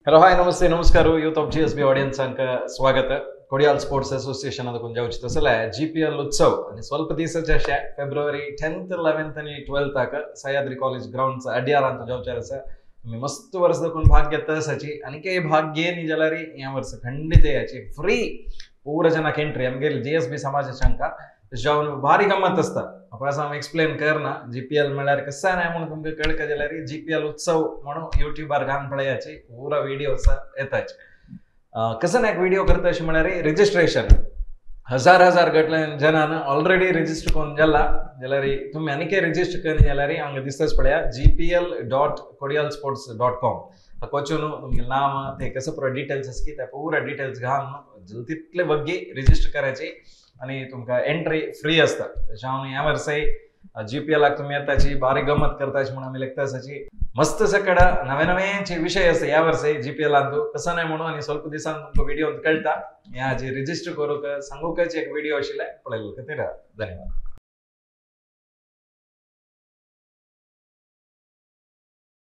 Hello hi नमस्ते नमस्कार youth of GSB ऑडियन्सांक स्वागत. कोडियाल स्पोर्ट्स असोसिएशन ಅದಕ್ಕೊಂದು ಉಚಿತ ಸಲ GPL ಉತ್ಸವ आणि ಸ್ವಲ್ಪ ದಿವಸ ಅಷ್ಟೇ ಫೆಬ್ರವರಿ 10th 11th आणि 12th ಆಕ ಸಹ್ಯಾದ್ರಿ ಕಾಲೇಜ್ ಗ್ರೌಂಡ್ಸ್ ಅಡ್ಯಾರ ಅಂತ ಜವಾಬ್ದಾರಿ ಸರ್. तुम्ही मस्त वर्स भाग घेता आसाची आनी के भाग घेन जाल्यार ह्या वर्स खंडित याची फ्री पूरा जनाक एंट्री आमगेर जीएसबी समाजाच्या जावन भारी गम्मत आसता. आपणास हांव एक्सप्लेन करना GPL म्हळ्यार कसं नाही म्हणून तुमकां कळका जाल्यार GPL उत्सव म्हणून युट्यूबार घालून पळयाची पुरा व्हिडिओ येताचे. कसं नाही व्हिडिओ करता अशें म्हळ्यार रजिस्ट्रेशन हजार हजार गटल्या जनान ऑलरेडी रजिस्टर करून जाला जाल्यार तुमी आनीकय रजिस्टर करून जाल्यार हांगा दिसताच पळया gpl.kodialsports.com हाका वचून तुमगे नाम ते कसं पुरो डिटेल्स आसा की ते पुरा डिटेल्स घालून तितले बग्गी रजिस्टर करायची आणि तुमकां एंट्री फ्री आसता. तशें हांव ह्या वर्सय GPL तुमी येताची बारीक गमत करताची म्हणून आमी लेखता आसाची. मस्त सकड नवे नवेचे विषय आसा ह्या वर्सय GPL कसं नाही म्हणून आनी ಸ್ವಲ್ಪ दिसान तुमकां व्हिडिओ कळटा. ह्या जी रजिस्टर करूंक सांगूकच एक व्हिडिओ आशिल्ले पळयल्ले खातीर धन्यवाद.